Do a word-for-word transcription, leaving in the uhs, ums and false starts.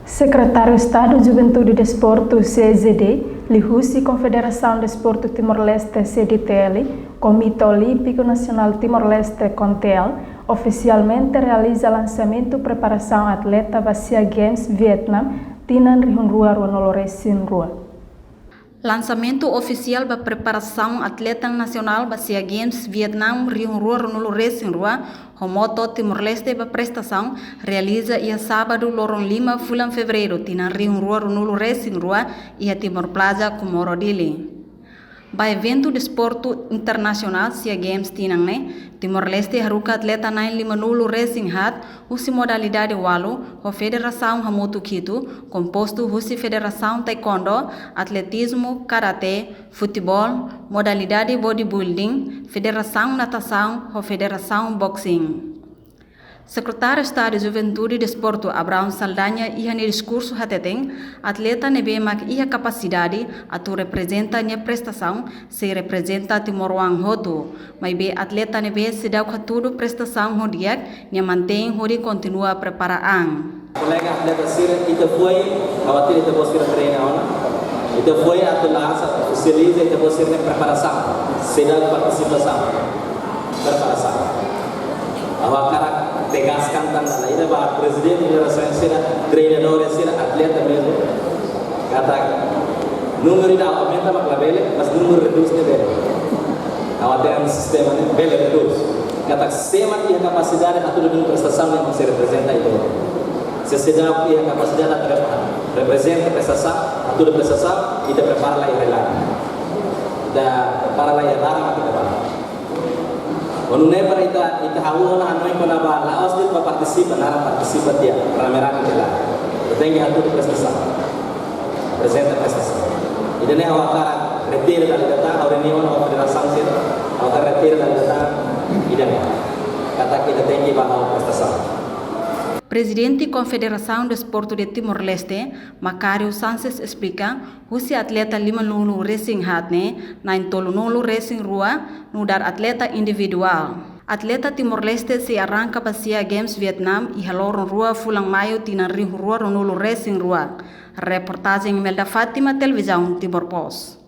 Sekretáriu Estadu Juventude Desportu, C J D, liuhusi Konfederasaun Desportu Timor-Leste, C D T L, Komité Olímpiku Nasionál Timor-Leste, CONTEL, ofisialmente realiza lansamentu preparasaun atleta ba SEA Games Vietnam tinan rihun rua ruanulu resin rua. Lansamentu ofisiál ba preparasaun atleta nasionál ba SEA Games Vietnam rihun rua ruanulu resin rua, ho moto Timor-Leste ba Prestasaun, realiza iha sábadu loron lima fulan Fevereiru tinan rihun rua ruanulu resin rua, iha Timor Plaza, Comoro, Dili. Ba eventu desportu internasionál SEA Games tinan ne'e, Timor-Leste haruka atleta na'in limanulu resin haat, husi modalidade ualu, ho federasaun hamutuk hitu, kompostu husi federasaun taekwondo, atletizmu, karate, futeból, modalidade bodybuilding, federasaun natasaun, ho federasaun boxing. Sekretáriu Estadu Juventude Desportu, Abraão Saldanha, iha nia diskursu hateten, atleta ne'ebé mak iha kapasidade atu reprezenta nia prestasaun, sei reprezenta timoroan hotu. Maibé atleta ne'ebé seidauk hatudu prestasaun ho di'ak, nia mantein hodi kontinua prepara an. Kolega atleta sira, ita foin, ha'u hatene ita-boot sira treina ona. Ita foin atu lansa, ofisializa ita-boot sira-nia preparasaun. Seidauk partisipasaun. Preparasaun. Ha'u hakarak tegaskan tan dala ida ba prezidente federasaun sira, treinadór sira, atleta mezmu. Katak númeru ida aumenta mak labele, mas númeru redús ne'e bele. Ha'u hatene sistema ne'e bele redús. Katak sé mak iha kapasidade hatudu prestasaun ne'e mak sei reprezenta ita. Sé seidauk iha kapasidade atu rep-, reprezenta prestasaun, hatudu prestasaun, ita prepara lai iha laran. Ita prepara lai iha laran, ita prepara. Kuandu ne'e para ita, ita hahú ona hanoin kona-ba la'ós de'it ba partisipa, naran partisipa tiha, rame-rame tiha. Ita tenke hatudu prestasaun. Reprezenta prestasaun. Ida-ne'e ha'u hakarak reitera dala ida tan, ha'u reuniaun ho federasaun sira, ha'u hakarak reitera dala ida tan, ida-ne'e. Katak ita tenke ba halo prestasaun. Prezidente Konfederasaun Desportu de Timor-Leste, Macário Sanches, esplika, husi atleta limanulu resin haat ne'e, na'in tolunulu resin rua, nu'udar atleta individuál. Atleta Timor-Leste sei arranka ba SEA Games Vietnam iha loron rua fulan Maiu tinan rihun rua ruanulu resin rua. Reportajen Imelda Fátima, Televizaun Timor Post.